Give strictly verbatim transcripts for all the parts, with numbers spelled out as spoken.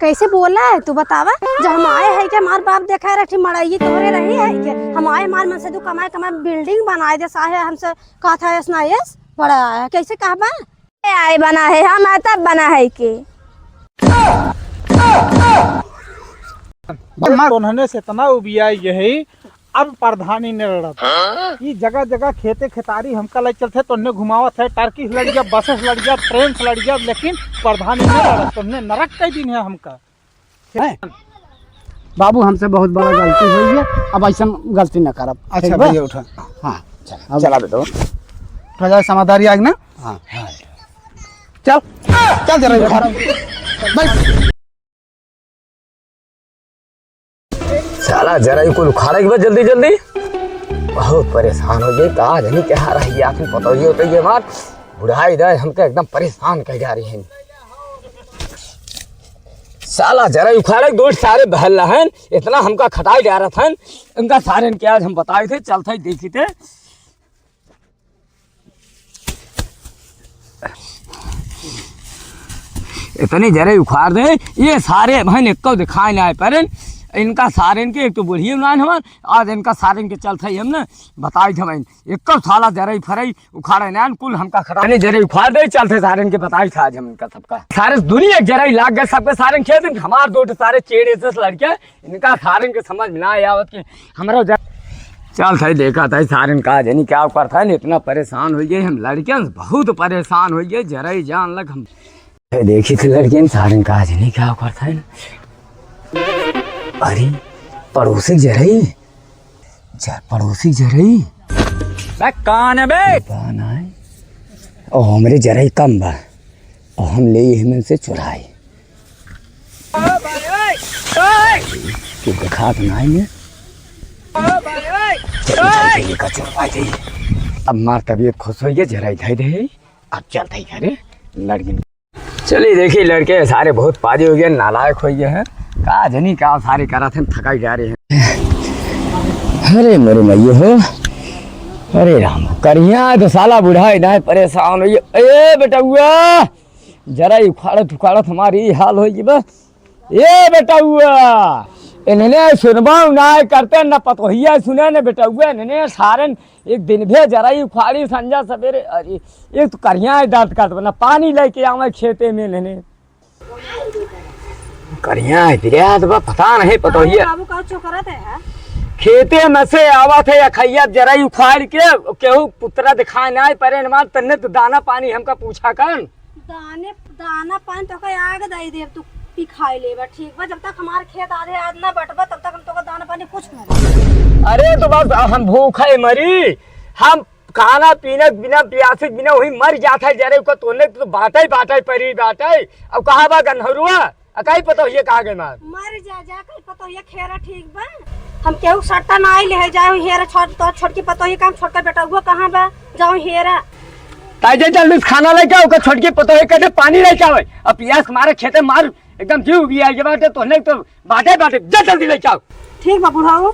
कैसे बोला है तू, बतावा? जब हम आए है के हमार बाप देखा रहे मड़ाई तोहरे रही है के हम आए, हमार मन से तू कमाए कमाए building बनाए दे साहे, हमसे कहा था ऐस ना ऐस बड़ा आया, कैसे कहबा? ए आए बना है, हम आए तब बना है के। मार उन्होंने से इतना उबिया यही, अब प्रधानी ने लड़त। ई जगह जगह खेते खेतारी हमका ले चलते, तोन्ने घुमावत है, टर्की से लड़ गया, बस से लड़ गया, ट्रेन से लड़ गया, लेकिन प्रधानी ने लड़त, तोन्ने नरक कई दिन है हमका। हैं? बाबू, हमसे बहुत बड़ा गलती हुई है, अब ऐसा गलती न करब। अच्छा ठीक बा? भैया, उठा। हाँ, चल, अब चला बेटा। उठा जाए, समझदारी आग ना। हाँ। चल, चल जरा उठा। बैठ। साला जरा ई कुल उखाड़े के बा जल्दी जल्दी। बहुत परेशान हो गए, का जानी क्या रही आखिर पता ही होता ये बात। बुढ़ाई दे हमके एकदम परेशान कर जा रही है। साला जरा उखाड़े दो सारे बहल रहन, इतना हमका खटाई जा रहा था, इनका सारे के आज हम बताए थे, चलते देखी थे। इतनी जरे उखाड़ दे, ये सारे बहन एक्को दिखाए ना आए परन। इनका सारे के एक तो बुढ़िया नान हमार, आज इनका सारे के चलते ही हम ना बताई थे बहन। एक्को साला जरे फरई उखाड़े ना, कुल हमका खड़ा। इतनी जरे उखाड़ दे, चलते सारे के बताई था आज हम इनका सबका। सारे दुनिया जरे लाग गए सबके सारे खेत, हमार दो सारे चेड़े से लड़के इनका सारन के समझ में ना आवत कि हमरा जा-, चल थाई देखा थाई सारन का जनी क्या करत है, इतना परेशान हो गए हम लड़कियन से, बहुत परेशान हो गए, जरा ही जान लग हम। ए, देखी थी लड़कियन सारन का जनी क्या करत है। अरे, पड़ोसी जरई, ज-, पड़ोसी जरई। बे, कौन है बे? कौन है? ओ, हमरे जरई कम बा, ओ, हम ले ही हमन से चुराई। तू देखात नाई है। चल, चल, चल, चल, चल। अब मार तबीयत खुश होइए, जरा इधर दे। अब चलते ही घरे, लड़किन। चलिए, देखिए, लड़के सारे बहुत पाजी हो गए, नालायक हो गए हैं। का जनी का सारे करत हैं, थकाई जा रहे हैं। अरे मोरे मैये हो, अरे राम, करिया तो साला बुढ़ा ही ना है, परेशान हो गए। ए बेटउआ, जरा उखाड़त उखाड़त हमारी ई हाल होइ गई बा। ए बेटउआ, इन्हने सुनबा नाय करते, न पतोहिया सुने, न बेटउआ, इन्हने सारन एक दिन भे जरा उखाड़ी संझा सबेरे। अरे, एक तो करिया है दांत काट बना, पानी लेके आवे खेते में इन्हने। करिया है, बिरात बा, पता नहीं पतोहिया। बाबू का चोकरत है, हाँ? खेते में से आवत है अखैया जरा उखाड़ के, केहू पुतरा दिखाए ना परे, न मार तन्ने तो दाना पानी हमका पूछा कर। दाने, दाना पानी तोका आग दई देब, तू पी खाई लेबा, ठीक बा? जब तक हमार खेत आधे आध ना बटबा, तब तक हम तोका दाना पानी कुछ ना देब। अरे तो बस हम भूखे मरी, हम खाना पीना बिना प्यासे बिना वही मर जात है, जरे को तोने तो बाटे बाटे परी बाटे। अब कहाँ बा गन्हरुआ? अकाई पतोहिया कहाँ गए मार? मर जा, जा, कहीं पतोहिया खेरा ठीक बा। हम केहू सट्टा ना आई ले जाओ हेरा, छोट, तो छोटकी पतोहिया काम, छोटका बेटउआ कहाँ बा? जाओ हेरा। ताई जे जल्दी से खाना लेके आओ, ओकर छोटकी पतोहिया के दे पानी लेके आवे। अब पियास मारे खेते मार, एकदम जीव भी आई के बाटे, तो नहीं तो बाटे बाटे, जा जल्दी लेके आओ। ठीक बा बुढ़ाऊ।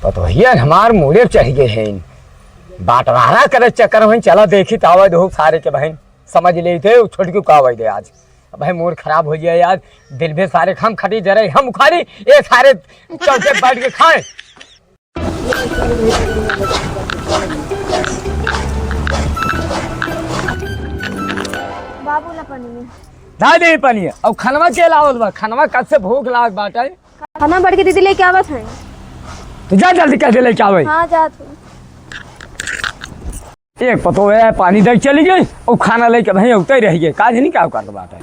पतोहिया हमार मूड़े चढ़ गए हैं। बांटवारा करे चक्कर में चला देखी तो आवे दो सारे के बहन। समझ लेते, उ छोटकी का आवे दे आज। अब भाई, मूड खराब हो गया यार, दिल भे सारे हम खटी जरे, हम उखाड़ी, ये सारे चौके बैठ के खाए। बाबू ला पानी में। दा दे पानी। अब खनवा के लावल बा, खनवा कब से भूख लाग बाटे? खाना बड़की दीदी लेके आवत है। तो जा जल्दी कह दे लेके आवे। हाँ, जात हूँ। एक पतोह है, पानी दे चली गई, और खाना लेके भाई उतर रह गए, काज नहीं क्या करत बाटे।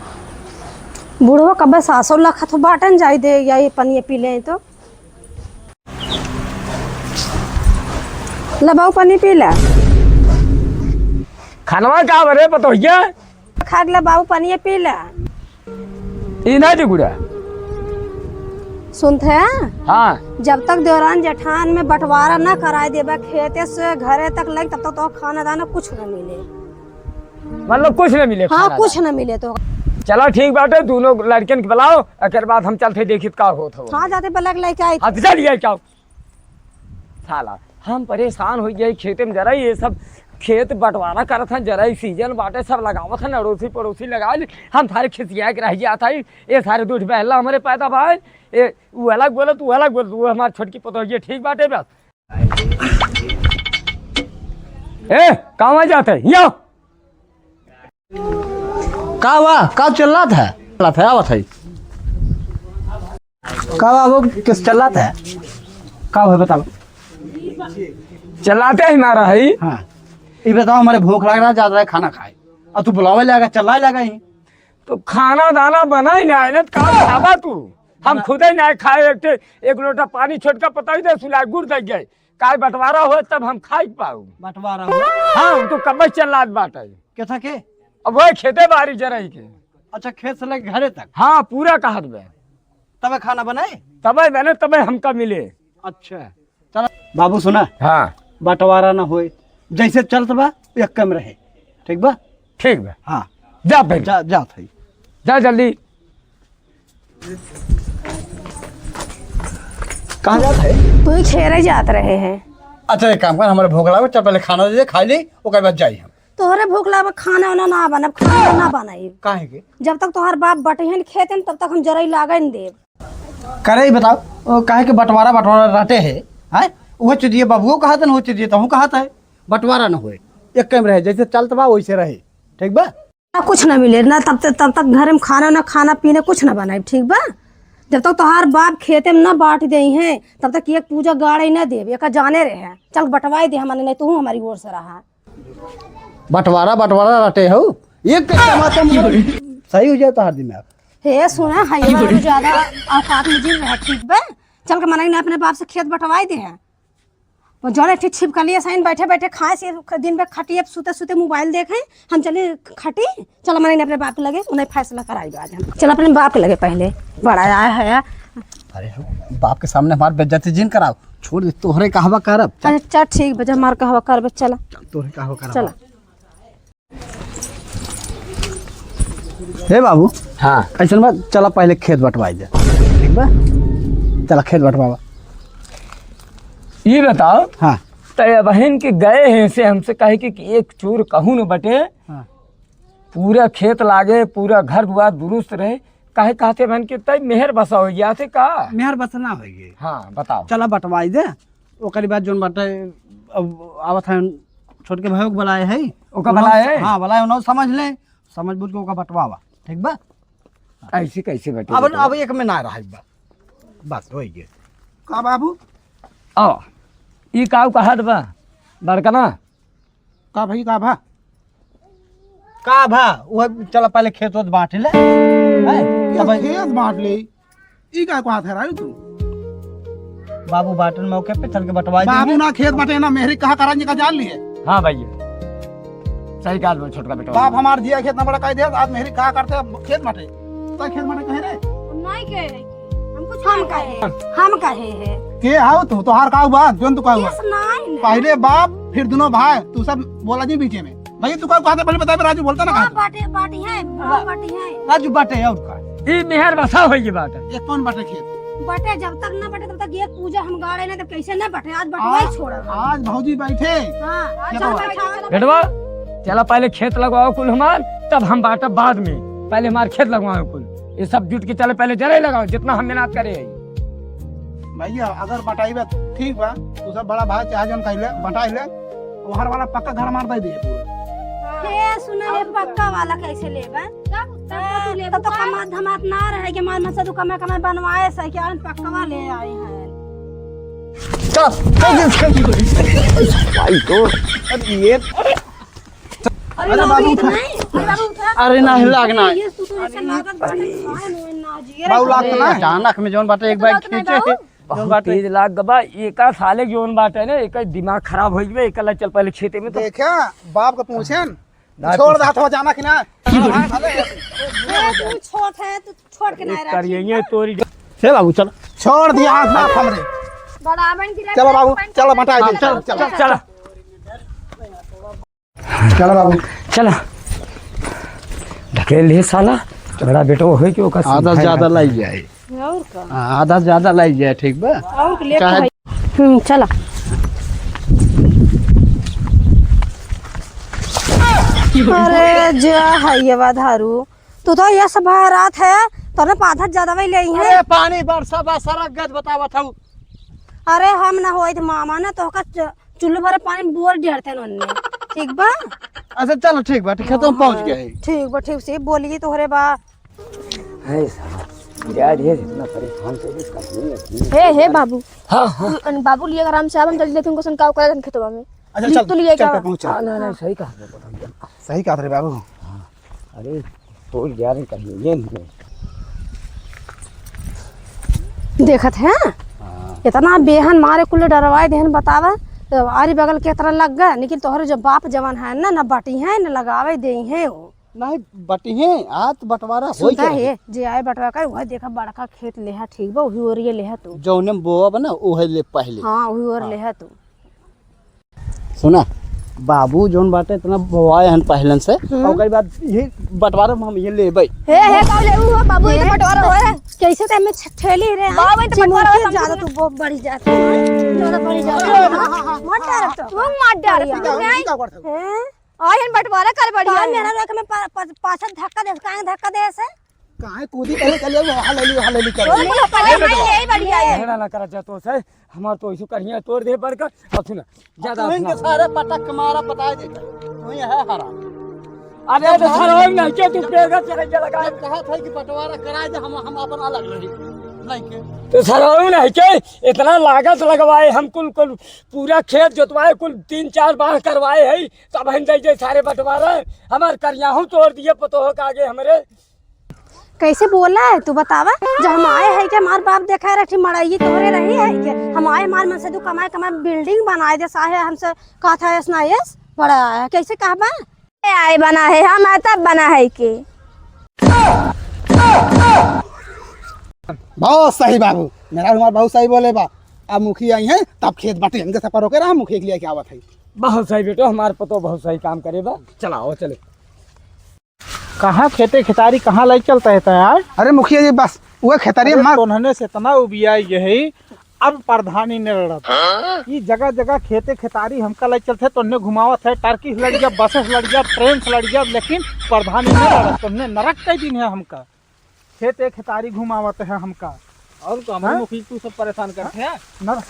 बुढ़वा कब सासो लखत हो बाटन, जाई दे या ये पनिया पी ले तो। ला बाऊ, पानी पी ला। खानवा का बरे पतोहिया? खा के ला बाऊ, पनिया पी ला। ई ना जी गुड़ा। सुनत है? हाँ। जब तक देवरान जेठान में बंटवारा ना कराए देबा, खेते से घरे तक लग, तब तक तो खाना दाना कुछ ना मिले। मतलब कुछ ना मिले, हाँ, खाना कुछ दाना। ना मिले तो। चलो ठीक बाटे, दोनों लड़कन के बुलाओ, एकर बाद हम चलते देखित का होत हो। हाँ, जाते बलक लेके आई। हाँ, तो चल ये क्या? साला, हम परेशान हो गए, खेते में जरा ये सब खेत बंटवारा करत हैं, जरा ई सीजन बाटे, सब लगावत हैं, अड़ोसी पड़ोसी लगा ली। हम सारे खिसिया के रह जात हई, ये सारे दूठ बहला हमरे पैदा भाई, ये उ अलग बोलत, उ अलग बोलत, उ हमार छोटकी पतोहिया ठीक बाटे बस। ए, कहवा जात है? हियाँ। का बा? का चिल्लात है? चिल्लात है, आवत है। का बाबू, किस चिल्लात है? का है, बताओ। चिल्लाते ही मारा है। हाँ। ये बताओ, हमारे भूख लग रहा है, जात रहे खाना खाए। अब तू बुलावे लगा, चिल्लाए लगा ही। तो खाना दाना बनाई ना, ना तो का खाबा तू? हम बना- खुदे ना खाए, एक ठे-, एक लोटा पानी छोटका पतोही दे, सुला गुड़ दे गए। काहे बंटवारा हो तब हम खाई पाऊ। बंटवारा हो? हाँ, हम तो कब्बे चिल्लात बाटे। के था के? अब वही खेते बारी जरई के। अच्छा, खेत से लेके घरे तक? हाँ, पूरा कहत बे। तबे खाना बनाए? तबे बने, तबे हमका मिले। अच्छा, चला बाबू सुना। हाँ। बंटवारा ना होए, जैसे चलत बा, एक कम रहे, ठीक बा? ठीक बा। हाँ। जा फिर। जा, जा भाई। जा जल्दी। कहाँ जात है? तू ही खेरे जात रहे हैं। अच्छा, एक काम कर, हमारे भूख लागल, चल पहले खाना दे दे, खा ली, ओकर बाद जाई हम। तोहरे भूख लागल, खाना वाना ना बनब, खाना ना बनाई। काहे के? जब तक तोहार बाप बटिहन खेतन, तब तक हम जरई लागे न देब। करे ही बताओ, ओ, काहे के बंटवारा, बंटवारा रटे है, हैं? वो चीज ये बबुओ कहत है, वो चीज ये तहूँ कहत है, बंटवारा न होए, एक कम रहे, जैसे चलत बा वैसे रहे, ठीक बा? ना कुछ ना मिले, ना तब तक, तब तक घर में खाना, ना खाना पीना, कुछ ना बनाई, ठीक बा? जब तक तोहार बाप खेते में ना बांट देई हैं, तब तक एक पूजा गाड़े ना देब, एका जाने रहे। चल बंटवाई दे हमने, नहीं तू हमारी ओर से रहा। बंटवारा, बंटवारा रटे हो, एक कमाता मुंह सही हो जाए तोहार दिमाग। हे सुना, है ये ज्यादा औकात में जिन रहा, ठीक बा? चल के मने अपने बाप से खेत बंटवाई दे है। वो जौन एक ठे छिपकलिया सही बैठे बैठे खाए से दिन भर खटिया पे सूते सूते मोबाइल देखे, हम चले खटी, चल मने अपने बाप के लगे, उन्हें फैसला कराई आज हम। चल अपने बाप के लगे पहले, बड़ा आया है। अरे रुक, बाप के सामने हमार बेइज्जती जिन कराओ, छोड़ दे, तोहरे कहवा करब। चल। अच्छा चल ठीक बा, जब हमार कहवा करब, चला। चल, तोहरे कहवा करब। चला। हे बाबू। हाँ। ऐसन बा, चला पहले खेत बंटवाई दे, ठीक बा? चला खेत बंटवावा। ये बताओ। हाँ। तो ये बहन के गए हैं से हमसे कहे कि, कि एक चूर कहूँ न बटे, हाँ। पूरा खेत लागे, पूरा घर दुआर दुरुस्त रहे, काहे कहते बहन के तय मेहर बसा हो गया थे का? मेहर बसा ना हो गई। हाँ, बताओ। चला बंटवाई दे, ओकरी बाद जोन बाटे, अब आवत है छोटके भाई को बुलाए है। ओका बुलाए है? हाँ, बुलाए, उन्होंने समझ ले, समझ बूझ के ओका बंटवावा, ठीक बा? ऐसे कैसे बटे अब, बटवा? अब एक में ना रह बा, बस हो गए। का बाबू? आओ, ई काऊ कहत बा, बड़कना? का भाई, का भा? का भा? वो चला पहले खेत वेत बांट ले। हैं? ये तब खेत बांट ले, ई का कहत है राजू तू? बाबू बाटन मौके पे चल के बंटवा बाबू देंगे। ना खेत बाटे ना मेहरी कहा करा जी का जान लिए। हाँ भैया, सही कहल बा छोटका बेटा। बाप हमार जिया खेत ना बड़ा कह दे, आज मेहरी कहा करते खेत बाटे। तो खेत बाटे कहे रे? नहीं कहे रे। हम कुछ हम कहे, हम कहे है। के हाउ तू? तोहार का हुआ? जोन तू का हुआ? केस नहीं, नहीं। पहले बाप, फिर दोनों भाई, तू सब बोला जी बीचे में। भाई तू का कहते पहले बता, राजू बोलता ना हाँ, कहा? बाटे, बाटी है, हाँ, बाटी है। राजू बाटे और का? ई मेहर बसा होई के बात है। ये कौन बाटे खेत? बाटे जब तक ना बाटे तब तक ये पूजा हम गाड़े ना, तब कैसे ना बाटे? आज बटवाई आज, छोड़ा। आज भौजी बैठे। हाँ, आज खेतवा। चल बैठा। बेटवा, चला पहले खेत लगवाओ कुल हमार, तब हम बांटब बाद में। पहले हमार खेत लगवाओ कुल। ये सब जुट के चले, पहले जरे लगाओ, जितना हम मेहनत करे हैं। भैया, अगर बटाई बा, ठीक बा, तू सब बड़ा भाई चाहे जौन कहले, बटाई ले, ओहर वाला पक्का घर मार दे दिए पूरा। हे, सुना, ये पक्का वाला कैसे लेबे? तब, तब तो तू लेबू तब तो का? कमात धमात ना रहे कि मार मत से तू कमा कमा बनवाए से, क्या हम पक्का वाले आए हैं? चल, चल, चल, चल। भाई तो, अब ये अरे अरे बाबू, बाबू, उठा। नहीं, अरे बाबू, उठा। अरे ना, हिला के ना। ये तू तो ऐसे लागत बाटे, खाए में ना जिए बाबू, रे। लागत ना। अचानक में जौन बाटे, एक बार लागत ना खींचे, बाबू। जौन बहुत बाटे। तेज लाग गबा, एका साले जौन बाटे ना, एका दिमाग खराब हो गबे, एका ला चल पहले खेते में तो। देखा, बाप का पूछे न, ना छोड़ पूछे। दे, हाथ हो जाना कि ना? हाँ, भले। ए, तू छोट है, तू छोड़ के ना एक रख। करिए तोरी। से बाबू, चल। छोड़ दिया हाथ ना हमरे। बड़ा बन गिरा चलो बाबू, चलो, बटाई दे, हाँ, चलो, चल, चलो। चल, चल। चला बाबू। चला। ढकेल ले साला, बड़ा बेटो होई कि ओकर आधा समझाए ज्यादा ना। लाई जाए। और का? हाँ, आधा ज्यादा लाई जाए, ठीक बा? और ले चाहे भाई। हम्म, चला। अरे जा है ये बा धारू, तू तो ये सब रात है, तोने पाधा ज्यादा वही ले आई है। अरे पानी बरसा बा, सरक गज बतावत हऊ। अरे हम ना होइत मामा ना तो का च-, चुल्लू भरे पानी बोर डरते नन्ने। ठीक बा? अच्छा चलो ठीक बा, ठीक है, तो हम पहुँच गए हैं। ठीक बा, ठीक से बोलिए तोहरे बा। है साहब, जा रे, इतना परेशान कर दे, कहीं नहीं है। हे, हे बाबू। हाँ, हाँ। तू, अन बाबू लिए आराम से आवन, जल्दी देखूं, कसन का करे खेतवा में। अच्छा, लिख चल, तो लिए चल क्या? पे पहुँच, चल। हाँ, ना, ना, सही कहा, सही कहा रे बाबू। हाँ, अरे, तोड़ जा रे, कहीं ये नहीं। देखत है? हाँ। इतना बेहन मारे कुल डरवाए देहन बतावा, तो आरी बगल के तरह लग गए, लेकिन तोहरे जो बाप जवान है ना, ना बटी है, ना लगावे दे है वो। नहीं, बटी है, आज बटवारा होई सुनता क्या है, है? जे आए बटवा कर, वह देखा बड़का खेत लेहा, ठीक बा, वही ओरिए लेहा तू। जौने में बोआ बा ना, उहे ले पहले। हाँ, वही ओर हाँ। लेहा तू। सुना, बाबू जौन बाटे इतना बोआए हन पहलन से, हम्म। और ओकरी बाद ये बंटवारा में हम ये लेबै। हे, हे, का लेबू हो? बाबू, ये तो बंटवारा होए। कैसे ते में छ-, ठेली रे, हाँ? बाबू, ये तो चिमुरकी बंटवारा होए, ज्यादा हम तू बहुत बड़ी जात है। ज्यादा बड़ी जात है। हाँ, हाँ, हाँ। मत डर तो। तू मत डर, बढ़िया। तू नहीं। का करत हो? हैं? आई हन बंटवारा कर बढ़िया का है। मेरा रख में पा-, पा-, पाछा धक्का दे, काहे धक्का दे ऐसे? काहे कूदी पहले चले, वहाँ ले ली, वहाँ ले ली, चलो। नहीं, नहीं, नहीं, यही बढ़िया है। झगड़ा ना करा जा तो से, हमार तो इशू करिया तोड़ दे बढ़ कर। अब सुन, ज्यादा तू इनके अपना सारे पटक के मारा, बताए दे। तू ही है हराम। अरे तो सरवा नहीं के तू पेड़ का चले चला का? जब कहा था कि बंटवारा कराए दे, हम, हम अपन अलग रही। नहीं के। तो सरवा नहीं के इतना लागत लगवाए हम कुल, कुल पूरा खेत जोतवाए, कुल तीन चार बाह करवाए है, तब हम दे दे सारे बंटवारा। हमार करियाहू तोड़ दिए पतोह के आगे हमरे। कैसे बोला है तू बतावा? जब हम आए है कि हमार बाप देखा रही मड़ाई तोहरे रही है कि हम आए हमार मन से तू कमाए कमाए बिल्डिंग बनाए दे साहे हमसे कहा था ऐस ना ऐस बड़ा आया कैसे कहबा? ए आए बना है हम आए तब बना है के। बहुत सही बाबू, मेरा हमार बहुत सही बोले बा। अब मुखिया आई है तब खेत बाटे इनके सफर होके रहा मुखिया के लिए क्या आवत है। बहुत सही बेटो, हमार पतो बहुत सही काम करे बा। चला आओ चले। कहाँ खेते खेतारी कहाँ लइ चलता है यार? अरे मुखिया जी बस वो खेतारी अरे मार। तोन्हने से इतना उबिया ये है, अब प्रधानी ने लड़त। हाँ? ई जगह जगह खेते खेतारी हमका लइ चलते, तोन्हने घुमावत है, टर्की से लड़ गया, बस से लड़ गया, ट्रेन से लड़ गया, लेकिन प्रधानी ने लड़त, तोन्हने नरक कइ दिन है हमका। खेते खेतारी घुमावत है हमका। और का, हमारे हाँ? मुखिया तू सब परेशान करते हैं। नर-,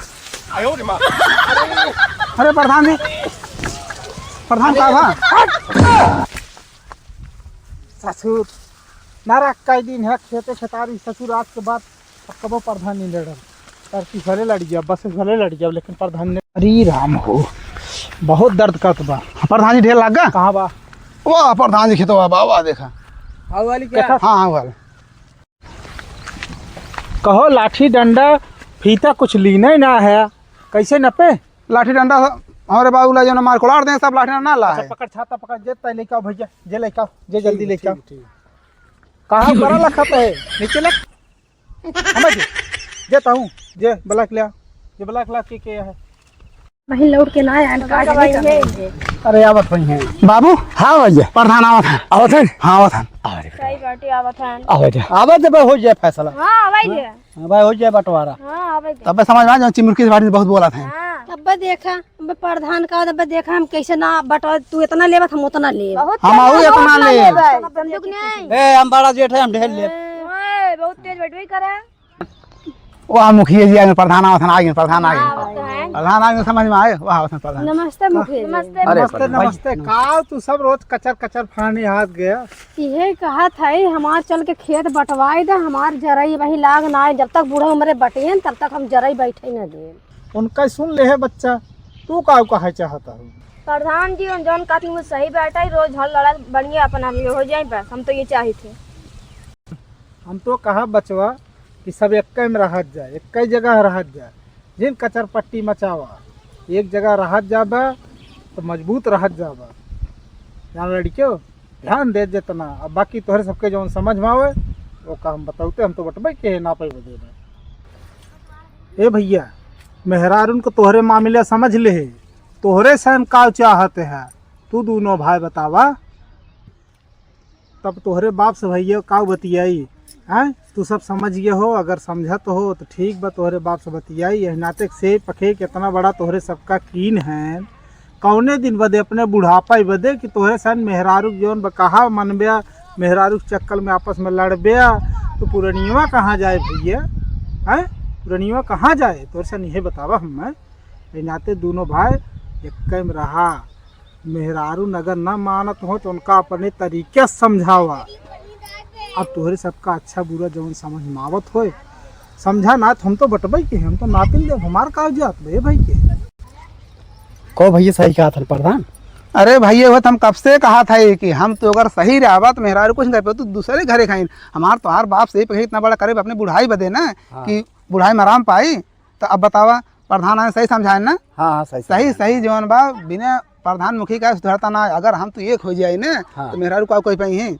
अरे प्रधान जी, प्रधान साहब, हाँ। ससुर, नरक कइ दिन है, खेते खेतारी ससुर, आज के बाद अब कबो प्रधान नहीं लड़ल। टर्की भले लड़ गया, बस भले लड़ गया, लेकिन प्रधान ने, अरे राम हो, बहुत दर्द करत बा। प्रधान जी ढेर लाग गा? कहाँ बा? वाह, प्रधान जी खेतवा बा, वाह, देखा। आओ वाली क्या? कैसा? हाँ, हाँ, वाली। कहो, लाठी डंडा फीता कुछ लीने ना है, कैसे नपे? लाठी डंडा हमारे बाबू ला जो ना मार कोलार दे, सब लाठी डंडा ना ला अच्छा, है। पकड़, छाता पकड़, जे तय लेके आओ भैया, जे लेके आओ, जे जल्दी ठीक, लेके आओ। ठीक, ठीक। कहाँ बड़ा लखत है? नीचे लग। हमें जे, जे ताऊ, जे ब्लैक ले आ, जे ब्लैक ला के, के है? वहीं लौट के ना आए, का भाई है? अरे आवत भाई है। बाबू, हाँ भैया। प्रधान आवत है। आवत है? हाँ, आवत है। अरे सही बाटी आवत है। आवत है। आवत है, भाई, हो जाए फैसला। हाँ, आवत है। हाँ, भाई, हो जाए बंटवारा। हाँ, आवत है। तब समझ में आ जाओ, चिमुरकी से बाटी बहुत बोला था। हाँ। तब देखा, अब प्रधान का, अब देखा हम कैसे ना बंटवा, तू इतना लेबत, हम उतना लेब। बहुत हम तेज आऊ है, इतना बहुत लेब। लेब है। बंदूक नहीं। ए, हम बड़ा जेठ है, हम ढेर लेब। ओए, बहुत तेज बटवे करे। वाह, मुखिया जी आ गए, प्रधान आवत हन, आ गए, प्रधान आ गए। हाँ, वो तो है। प्रधान आ गए, समझ में आए, वाह, आवत हन प्रधान। नमस्ते, मुखिया जी। नमस्ते, अरे, नमस्ते, प्रधान। नमस्ते। का तू सब रोज कचर, कचर फानी हाथ गया? इहे कहत है, हमार चल के खेत बंटवाए दे, हमार जरई वही लाग ना आए, जब तक बूढ़ा उम्रे बटियन, तब तक हम जरई बैठे न देब। उनका सुन ले है बच्चा, तू का कहे चाहत हो? प्रधान जी, हम जौन कहती हूँ सही बात है, रोज हल लड़ा बढ़िया अपना लिए हो जाए, बस हम तो ये चाहित है। हम तो कहा बचवा कि सब एक्के में रहत जाए, एक्के जगह रहत जाए, जिन कचर पट्टी मचावा, एक जगह रहत जाबा तो मजबूत रहत जाबा। जान लड़कियों, ध्यान दे जितना, अब बाकी तोहरे सबके जौन समझ में आवे, वो का हम बतौते, हम तो बटबे के नापे बदे में। ए भैया, मेहरारून को तोहरे मामले समझ ले, तोहरे से हम का चाहते हैं, तू दोनों भाई बतावा। तब तोहरे बाप से भैया का बतियाई, हैं? तू सब समझ गए हो, अगर समझत हो तो ठीक बा, तोहरे बाप से बतियाई। यही नाते से पखे कितना बड़ा तोहरे सबका कीन है, कौने दिन बदे? अपने बुढ़ापा ही बदे कि तोहरे सन मेहरारू के जौन बा, कहाँ मनबे, मेहरारू के चक्कर में आपस में लड़बे, तो पुरनियवा कहाँ जाए भैया? हैं? पुरनियवा कहाँ जाए? तोहरे सन इहे बतावा हम, हैं? ए नाते दोनों भाई एक में रहा। मेहरारू अगर ना मानत हो तो उनका अपने तरीके से समझावा। अब तोहरे सबका अच्छा बुरा जौन समझ में आवत होए, समझा ना, तो हम तो बटबई के, हम तो नापिन देब, हमार का जात बे भाई के। को भैया सही कहा था प्रधान। अरे भैया, वो तो हम कब से कहा था ये कि हम तो अगर सही रहबा तो मेहरारू कुछ नहीं करबे, तू दूसरे घरे खाइन। हमार तोहार बाप से ही पहले इतना बड़ा करे अपने बुढ़ाई बदे ना, हाँ। कि बुढ़ाई में आराम पाई। तो अब बतावा, प्रधान आए सही समझाए ना? हाँ, हाँ, सही सही, समझाए। सही जौन बा, बिना प्रधान मुखी का सुधरता ना। अगर हम तो एक हो जाए ना, हाँ। तो मेहरारू का कोई पाई है?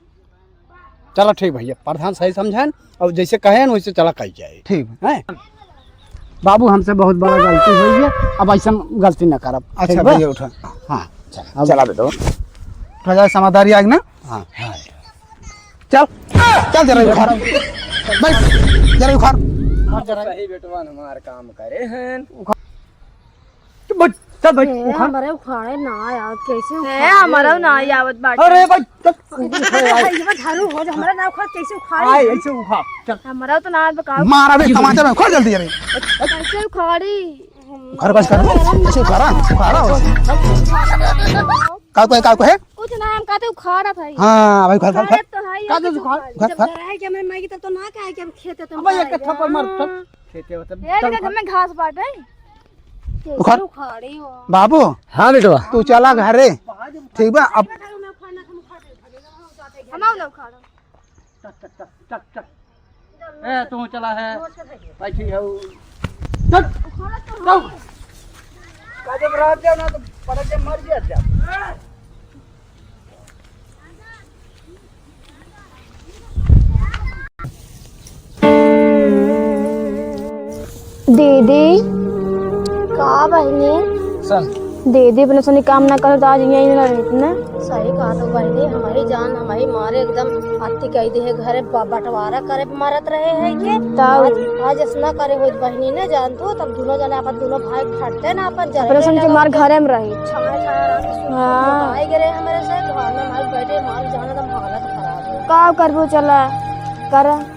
चलो ठीक भैया, प्रधान सही समझाएन और जैसे कहेन वैसे चला कही जाए। ठीक। हैं? बाबू, हमसे बहुत बड़ा गलती हुई है, अब ऐसा गलती ना करब। अच्छा ठीक बा? भैया, उठा। हाँ, चला, अब चला बेटा। उठा जाए, समझदारी आएगी ना? हाँ, हाँ। चल, चल जरा उखाड़। बैठ, जरा उखाड़। सही बेटवा हमार काम करे हैं। तो बैठ, चल बैठ, ए, उखाड़। हमरे उखाड़े ना आवत, कैसे ए, उखाड़े? हमरो ना आवत बाटे। अरे बैठ, चल। ये बात झाड़ू हो जा, हमरा ना उखाड़, कैसे उखाड़ी? आए, ऐसे उखाड़, चल। हमरा तो ना आवत बा, का मारा बे, तमाचा में, उखाड़ जल्दी जरा। कैसे उखाड़ी? उखाड़, बस कर। ऐसे उखाड़ा, उखाड़ा, उखाड़ा। का को है, का को है? कुछ ना, हम कहते उखाड़ा था ये। हाँ, भाई, उखाड़, उखाड़, उखाड़। तो है, का ये दे कुछ उखाड़? उखाड़। उखाड़, जब उखाड़। डराए कि हमारे माई की तरफ तो ना कहे कि हम खेते तो अब एक खाए। थप्पड़ मार, चल। खेते होते, ए, चल लेकिन उखाड़। हमें घास बाटे। कैसे उखाड़। उखाड़ी हो? बाबू। हाँ बेटवा। तू चला घरे। ठीक बा, अब हम ना उखाड़ा। चल, चल, चल, चल, चल। ए, तू चला है। बैठी है वो। चल। उखाड़ा तो चल। का जब रात जाओ ना तो पड़क के मर गया जा। दीदी। का बहिनी? चल। दीदी अपने सनी काम ना करे तो आज यहीं ना रहत ना। सही कहा तो बहिनी, हमारी जान हमारी मारे एकदम अति कह दे है, घरे ब-, बंटवारा करे मरत रहे हैं के। तब? आज, आज ऐसा करे होत बहिनी ने जान तू, तब दोनों जने अपन दोनों भाई फटते ना अपन जरे अपने सनी के मार घरे में रही। छाया छाया रात के सुबह हाँ। आए गए हमारे से घर में मार बैठे, मार जान एकदम हालत खराब है। का करबो, चला कर।